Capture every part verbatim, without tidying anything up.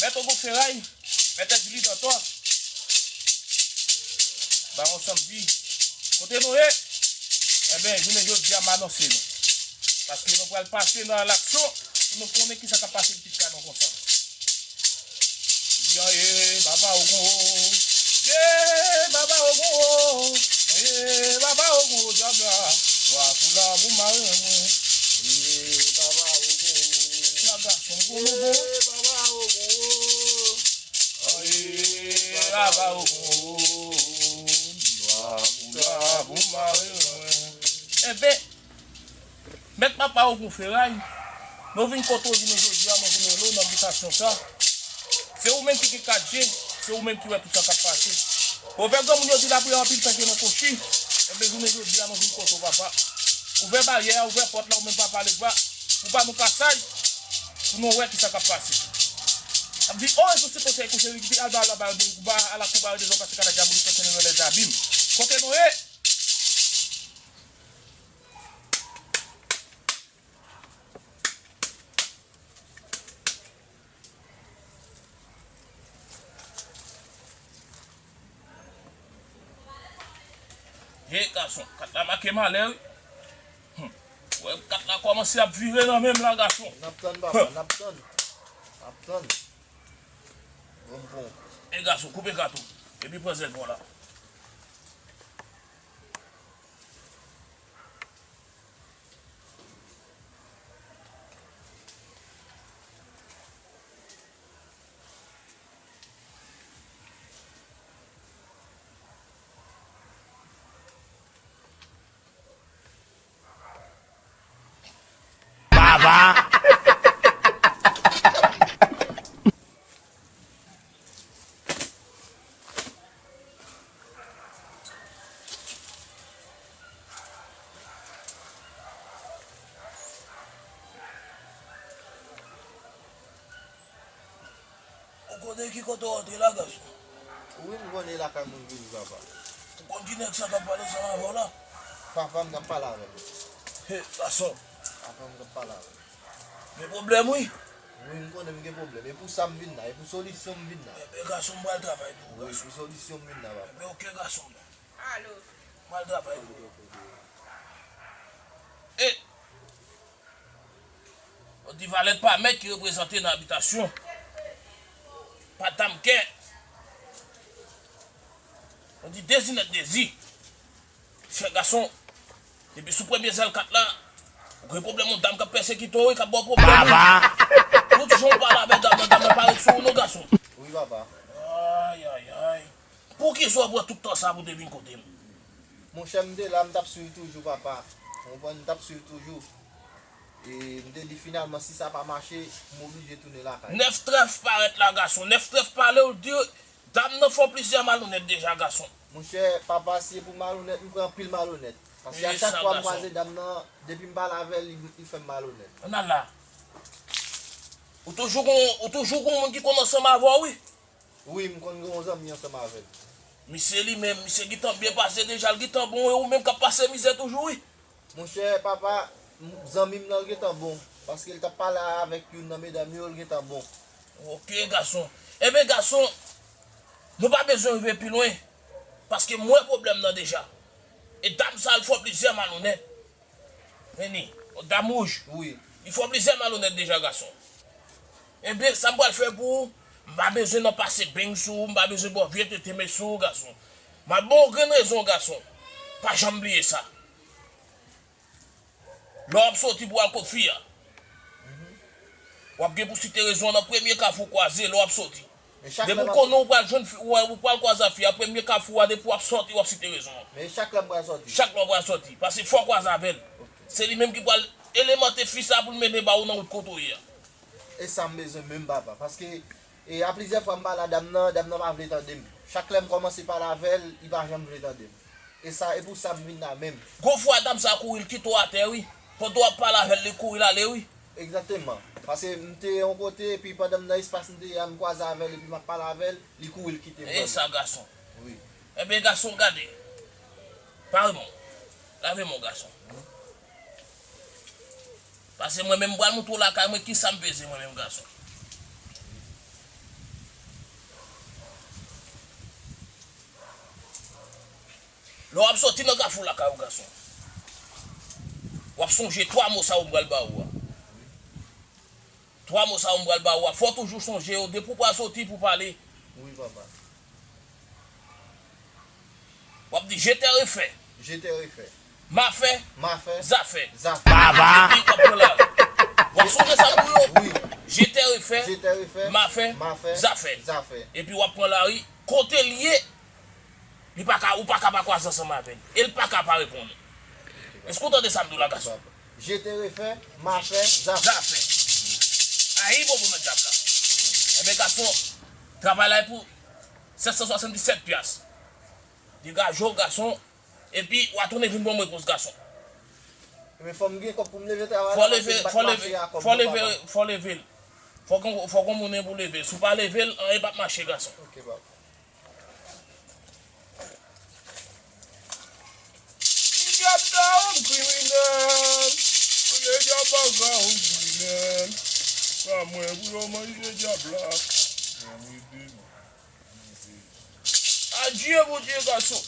Mèt Ogo Feray, Mèt Èzili Dantò, Bawon Sanmdi, kote nou ye? Enben, jounen jodi a, m anonse nou. Paske nou pral pase nan laksyon pou nou konnen kisa k ap pase pitit kanon konsa. Di an ye, Baba Ogo. Ye, Baba Ogo. Ye, Baba Ogo, djab la. Wa pou la pou mare mwen. Ye, Baba Ogo. Djab la, son gwo logo. Ye, Baba Ogo. Ye, Baba Ogo. Wa pou la pou mare mwen. Enben, Mèt Papa Ogo Feray, nou vin kote w jounen jodi a, nou vin rele w nan bitasyon sa. Se ou menm ki gen kat je, se ou menm ki wè tout sa k ap pase. Pwovèb granmoun yo di lapriyè anpil fè ke nan kochi. Enben, jounen jodi a, nou vin kote w, papa. Ouvè baryè a, ouvè pòt la, ou menm papa Legba, pou ba nou pasaj, pou nou wè ki sa k ap pase. Ap di, o, e sou se konsèy konsèy ki al ba la bal, ba ala kou bare dezò pase kara dyabolik pèsonèl nan lèzabim. Kote nou ye? He, gason, kat la make malè, wi. Hmm. Wè, kat la kòmanse ap vire nan men m la, gason. N ap tann, papa, n ap tann. N ap tann. Bon, bon. E gason, koupe kat ou. Epi pran zèl pa w la. Baba. Kote, ki kote w antre la, gason? Wi, m konnen lakay moun vini, papa. Ou konn ki nèg sa k ap pale ansanm avè w la? Papa m k ap pale avè m. He, gason. Papa m k ap pale avè m. Gen pwoblèm, wi. Wi, m konnen m gen pwoblèm. E pou sa m vin la, e pou solisyon m vin la. Enben, gason, m pral travay pou ou, gason. Wi, pou solisyon m vin la, papa. Enben, oke, gason. Alo. M pral travay pou ou. E, Yo di valèt pa mèt ki reprezante nan abitasyon. Pa dam kè. Yo di dezi nèt dezi. Chè gason, depi sou premye zèl kat la, ou gen pwoblèm, yon dam k ap pèsekite w, wi, k ap ba w pwoblèm, wi. Tout jan w pale avèk dam nan, dam nan pa ret sou ou non, gason. Wi, papa. Ay, ay, ay. Poukisa w pran tout tan sa pou w te vin kote m? Monchè, m te la, m t ap swiv toujou, papa. Ou konprann, m t ap swiv toujou. E m te di finalman, si sa pa mache, m oblije tounen lakay. Nèf trèf parèt la, gason. Nèf trèf pale, w di, dam nan fè w plizyè malonèt deja, gason. Monchè, papa, si se pou malonèt, m pran anpil malonèt. Paske a chak fwa m kwaze dam nan, depi m pale avè l, li, li fè m malonèt. Ann al la. Ou toujou gon, ou toujou gon moun ki konn ansanm avè w, wi. Wi, m konn gen yon zanmi ansanm avè l. Misye li menm, misye gentan byen pase deja, l gentan bon, e ou menm k ap pase mizè toujou, wi. Monchè, papa, m, zanmi m nan gentan bon, paske l t ap pale avèk youn nan medam yo, l gentan bon. Oke, gason. Enben, gason, nou pa bezwen rive pi lwen, paske m wè pwoblèm nan deja. E dam sa, l fè w plizyè malonèt. Vini, yon dam wouj. Wi. Li fè w plizyè malonèt deja, gason. Enben, sa m pral fè pou ou, m pa bezwen nan pase beng sou ou, m pa bezwen ba w vye tete men sou ou, gason. M ap ba w yon grenn rezon, gason. Pa janm bliye sa. Lè w ap soti pou w al kot fi a, w ap gen pou site rezon an nan premye kafou w kwaze lè w ap soti. Depi w konnen w pral jwenn fi, w, w pral kwaze ak fi a, premye kafou a, depi w ap soti, w ap site rezon an. Men chak lè m pral soti. Chak lè w pral soti. Paske fò w kwaze avè l. Se li menm ki pral elemante fi sa pou l mennen ba ou nan wout kote w ye a. E sa m bezwen menm, papa. Paske, e, a plizyè fwa m pale a dam nan, dam nan pa vle tande m. Chak lè m kòmanse pale avè l, li pa janm vle tande m. E sa, e pou sa m vin la menm. Gon fwa dam sa kouri, l kite w atè, wi. Pandan w ap pale avè l, li kouri, l ale, wi. Egzakteman. Paske m te yon kote, epi pandan m nan espas m te ye a, m kwaze avè l, epi m ap pale avè l, li kouri, l kite m. E sa, gason. Wi. Enben, gason, gade. Pare men w. Lave men w, gason. Paske mwen menm, m pral montre w lakay mwen, kisa m peze mwen menm, gason. Lè w ap soti nan kafou lakay ou, gason, w ap sonje twa mo sa yo m pral ba ou a. Twa mo sa yo m pral ba ou a, fò w toujou sonje yo depi w pral soti pou w pale. Wi, papa. W ap di, je t'ai refait. Je t'ai refait. M'a fait. M'a fait. Zafè. Zafè. Epi w ap pran lari. W ap sonje sa m di w yo? Wi. Je t'ai refait. Je t'ai refait. M'a fait. M'a fait. Zafè. Zafè. Epi w ap pran lari. Kote l ye, li pa ka, ou pa ka pa kwaze ansanm avè l. E l pa ka pa reponn ou. Èske w tande sa m di w la, gason? Je t'ai refait, m'a fait, zafè. Zafè. Ayi bobo nan dyab la. Enben, gason, travay la e pou sèt san swasanndisèt pyas. Degaje w, gason, epi w a tounen vin ban m repons, gason. Men fò m gen kòb pou m leve travay la, paske m pa t mache a kòb non, papa. Fò leve, fò leve, fò leve l. Fò gon, fò gon moun pou leve l. Si w pa leve l, anyen p ap mache, gason. Ok, papa. Dyab sa yon kriminèl. Kote dyab baka yon kriminèl. Pa mwen pou yo manje dyab la. Mwen mete non. Adye, Bondye, gason.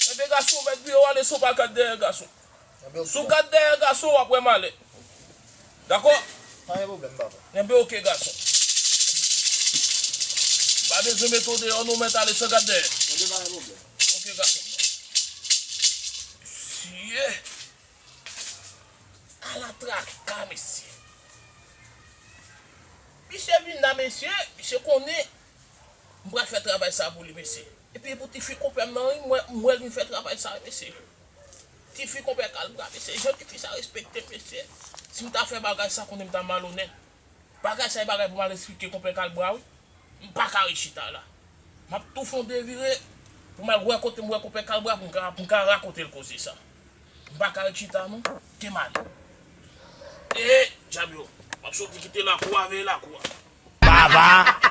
Enben, gason, mèt vire w ale, si w pa gad dèyè, gason. Si w gad dèyè, gason, w ap wè malè. Dakò? Pa gen pwoblèm, papa. Enben, oke, gason. Pa bezwen mete w deyò, non, mèt ale san gad dèyè. Enben, pa gen pwoblèm. Oke, gason. Mesye. Ala traka, mesye. Misye vin la, mesye, misye konnen m pral fè travay sa pou li, mesye. Epi pou tifi konpè m nan, wi, m wè, m wè l vin fè travay sa, mesye. Tifi konpè Kalbra, mesye, jan tifi sa respekte m, mesye. Si m ta fè bagay sa, konnen m ta malonèt. Bagay sa e bagay pou m al esplike konpè Kalbra, wi. M pa ka ret chita la. M ap tou fè yon devire pou m al wè kote m wè konpè Kalbra pou m ka, pou m ka rakonte l koze sa. M pa ka ret chita non. Kite m ale. E, dyab yo. M ap soti kite lakou a, veye lakou a. va.